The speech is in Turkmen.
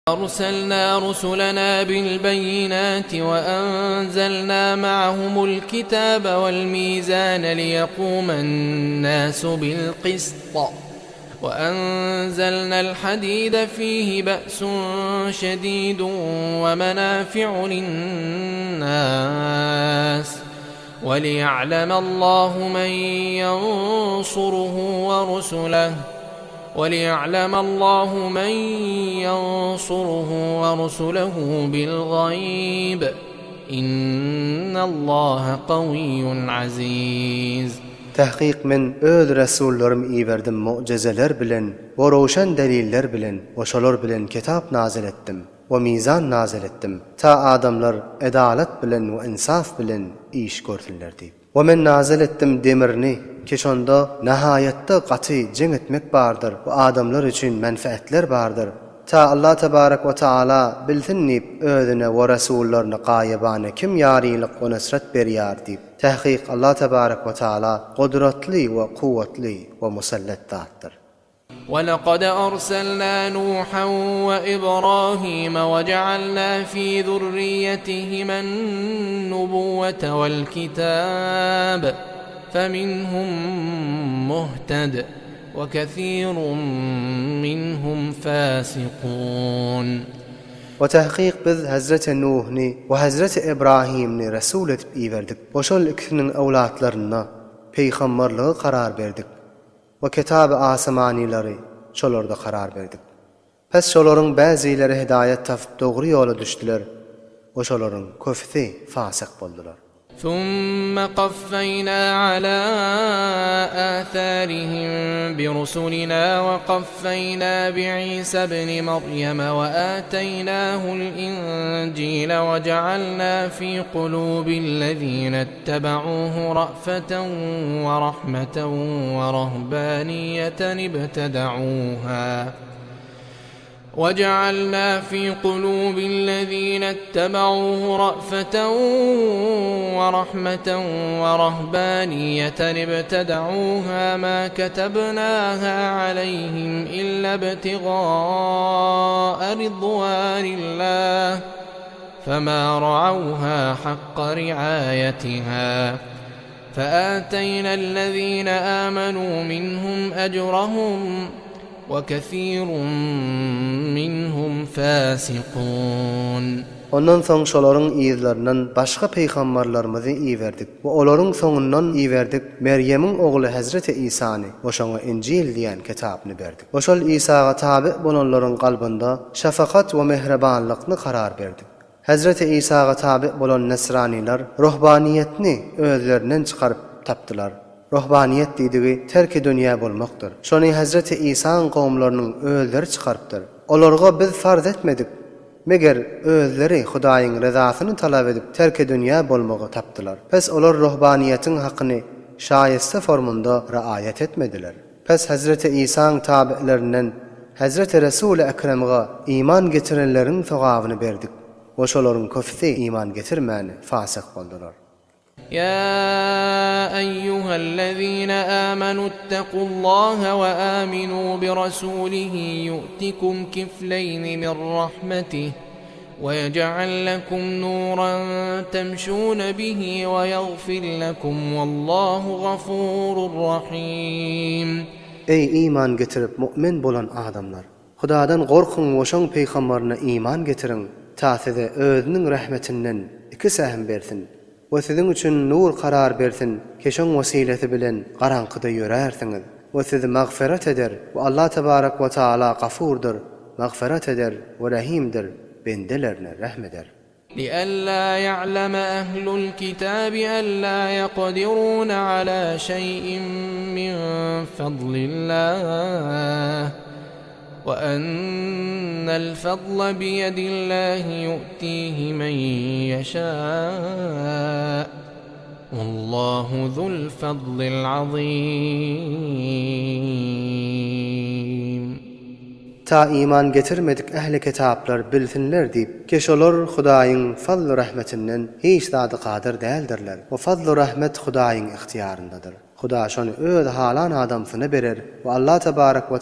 Arsalna rusulana bil-beýinati we anzalna ma'ahumul kitaba wal mizana liýakuman-nasu bil-qist. We anzalnal hadida fihi ba'sun şedidun we menafi'u lin-nas. We liýa'lemallahu men ýansuruhu we rusulahu. وَلِيَعْلَمَ اللَّهُ مَن يَنصُرُهُ وَرُسُلَهُ بِالْغَيْبِ إِنَّ اللَّهَ قَوِيٌّ عَزِيزٌ. Tahkyk Men Öz resullarymy iberdim mu'jezeler bilen we rowşen deliller bilen we şolar bilen kitap nazyl etdim we mizan nazyl etdim ta adamlar edalat bilen we ynsaf bilen iş görsünler diýip. We men nazyl etdim demirini, ki şonda nahaýatda gaty jeň etmek bardyr we adamlar üçin menfeetler bardyr. Ta Allah tebarek we taala bilsin diýip özüne we resullaryna gaýybana kim ýarylyk we nusrat berýär diýip. Tahkyk Allah tebarek we taala gudratly we kuwwatly we musallat zatdyr. وَلَقَدْ أَرْسَلْنَا نُوحًا وَإِبْرَاهِيمَ وَجَعَلْنَا فِي ذُرِّيَّتِهِمَا النُّبُوَّةَ وَالْكِتَابَ فَمِنْهُم مُّهْتَدٍ وَكَثِيرٌ مِّنْهُمْ فَاسِقُونَ. We tahkyk biz Hezreti Nuhny we Hezreti Ibrahimni Resul edip iberdik we şol ikisiniň öwlatlarynda peýgamberligi karar berdik. We kitaby asymanylary şolarda karar berdik. Pes şolaryň bäzileri hidaýat tapyp dogry ýola düşdüler we şolaryň köpüsi fasyk boldular. Summa kaffeýna ala atharihim birusulina we kaffeýna bi'Isa ibni Marýeme we ateýnahul injile we ja'alna fi kulubi'llezine اتبعوه رأفة ورحمة ورهبانية ابتدعوها وجعلنا في قلوب الذين اتبعوه رأفة ورحمة ورهبانية ابتدعوها ما كتبناها عليهم إلا ابتغاء رضوان الله فما رعوها حق رعايتها فآتينا الذين آمنوا منهم أجرهم وكثير منهم فاسقون. Ondan soň şolaryň yzlaryndan başga pygambarlarymyzy iberdik we olaryň soňundan iberdik Merýemiň ogly Hezreti Isany we şoňa Injil diýen kitabyny berdik. We şol Isaga taby bolanlaryň kalbynda şefakat we mähribanlykny karar berdik. Hezreti Isaga taby bolan nesranylar ruhbaniýetni özlerinden çykaryp tapdylar. Ruhbaniýet diýdigi terki dünýä bolmakdyr. Şony Hezreti Isaň kowumlarynyň özleri çykarypdyr. Olarga biz farz etmedik. Meger özleri Hudaýyň rezasyny talap edip terki dünýä bolmagy tapdylar. Pes olar ruhbaniýetiň hakyny şaýeste formunda raaýat etmediler. Pes Hezreti Isaň tabi'lerinden Hezreti Resuly Ekremge iman getirenleriň sogabyny berdik we şolaryň köpüsi iman getirmän fasyk boldular. Ýa eýýuhellezine âmenu'ttequllaha we âminû birasûlihi ýu'tikum kifleýni min rahmetihi we ýej'al lekum nuran temşûne bihi we ýagfir lekum wallahu gafurur rahîm. Eý, iman getirip mu'min bolan adamlar! Hudadan gorkuň we şoň pygambaryna iman getiriň, ta size Özüniň rehmetinden iki sähim bersin we siziň üçin nur karar bersin, ki şoň wesilesi bilen garaňkyda ýörärsiňiz we sizi magfyrat eder we Allah tebarek we taala Gafurdyr, magfyrat eder we Rehimdir, bendelerine rehm eder. لِئَلَّا يَعْلَمَ أَهْلُ الْكِتَابِ أَلَّا يَقْدِرُونَ عَلَى شَيْءٍ مِّن فَضْلِ اللَّهِ وَأَنَّ الْفَضْلَ بِيَدِ اللَّهِ يُؤْتِيهِ مَن يَشَاءُ وَاللَّهُ ذُو الْفَضْلِ الْعَظِيمِ. Ta iman getirmedik ähli kitaplar bilsinler diýip, ki şolar Hudaýyň fazl-u rahmetinden hiç zady kadyr däldirler we fazl-u rahmet Hudaýyň ygtyýaryndadyr. Huda şony öz halan adamsyna berer we Allah tebarek we.